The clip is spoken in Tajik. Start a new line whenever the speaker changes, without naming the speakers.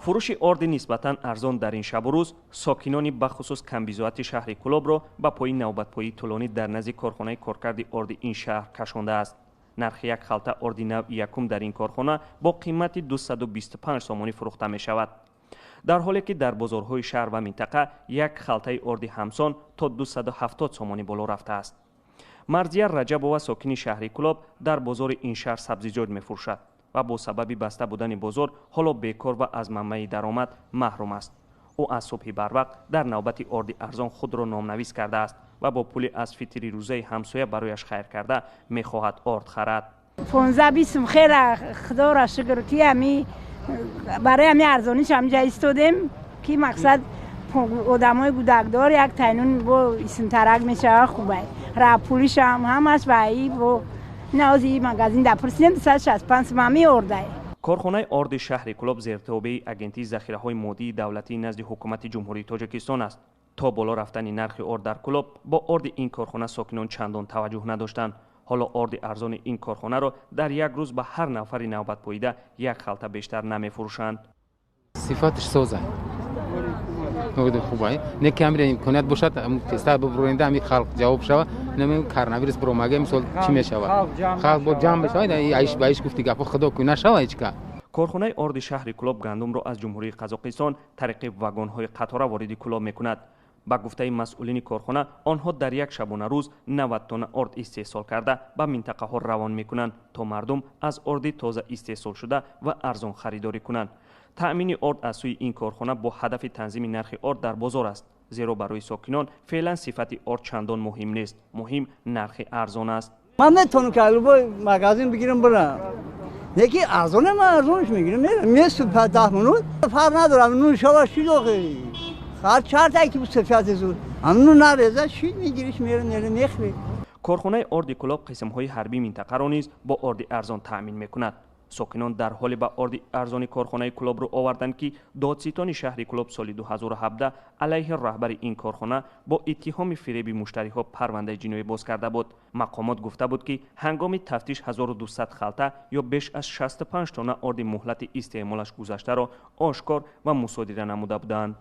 Фурӯши орди нисбатан арзон дар ин шабу рӯз сокинони бахусус камбизоати шаҳри Кӯлобро ба пои навбатпоии тӯлонӣ дар назди корхонаи коркарди орди ин шаҳр кашондааст. Нархи як халта орди навъи якум дар ин корхона бо қимати 225 сомонӣ фурӯхта мешавад, дар ҳоле ки дар бозорҳои шаҳр ва минтақа як халтаи орди ҳамсон то 270 сомонӣ боло рафтааст. Марзия Раҷабова, сокини шаҳри Кӯлоб, дар бозори ин шаҳр сабзиҷот мефурӯшад ва бо сабаби баста будани бозор ҳоло бекор ва аз манбаи даромад маҳрум аст. Ӯ аз субҳи барвақт дар навбати орди арзон худро номнавис кардааст ва бо пули аз фитри рӯзаи ҳамсоя барояш хайр карда мехоҳад орд харад.
15-20 хела, худоро шукр, ки ами барои ами арзониш ҳамҷа истодем, ки мақсад одамои гудакдор як тайнун бо исмтарак мешава, хубай пулишам ҳамаш ва и бо наози магазин да пурсидем, 265 сомами ордай.
Корхонаи орди шаҳри Кӯлоб зертобеи Агентии захираҳои моддии давлатии назди Ҳукумати Ҷумҳурии Тоҷикистон аст. То боло рафтани нархи орд дар Кӯлоб бо орди ин корхона сокинон чандон таваҷҷӯҳ надоштанд. Ҳоло орди арзони ин корхонаро дар як рӯз ба ҳар нафари навбатпоида як халта бештар намефурӯшанд.
Сифаташ соза, хубай, не ки ҳамира имконият бошад, тезтар бубуренда, ҳами халқ ҷавоб шава. Нами коронавирус биромага, мисол, чӣ мешавад, халқ бо ҷамъ мешавад, аиш ба иш гуфти гапҳо, худо кӯ нашава ҳеҷ ка.
Корхонаи орди шаҳри Кӯлоб гандумро аз Ҷумҳурии Қазоқистон тариқи вагонҳои қатора вориди Кӯлоб мекунад. Ба гуфтаи масъулини корхона, онҳо дар як шабона рӯз 90 тонна орд истеҳсол карда, ба минтақаҳо равон мекунанд, то мардум аз орди тоза истеҳсолшуда ва арзон харидорӣ кунанд. Таъмини орд аз сӯи ин корхона бо ҳадафи танзими нархи орд дар бозор аст, зеро барои сокинон феълан сифати орд чандон муҳим нест, муҳим нархи арзон аст.
Ман метавонам ки любой магазин бигирам, бирам, неки арзоне, ман арзонш мегирам, мерам, месу 10 минут, фарқ надорам, нун шава шид, охи ҳар чарта ки сифати зуд ҳамну нареза шид, мегириш, мера, мера, мехӯри.
Корхонаи орди Кӯлоб қисмҳои ҳарбии минтақаро низ бо орди арзон таъмин мекунад. Сокинон дар ҳоле ба орди арзони корхонаи Кӯлоб рӯ оварданд, ки додситони шаҳри Кӯлоб соли 2017 алайҳи раҳбари ин корхона бо иттиҳоми фиреби муштариҳо парвандаи ҷиноӣ боз карда буд. Мақомот гуфта буд, ки ҳангоми тафтиш 1200 халта ё беш аз 65 тонна орди муҳлати истеъмолаш гузаштаро ошкор ва мусодира намуда буданд.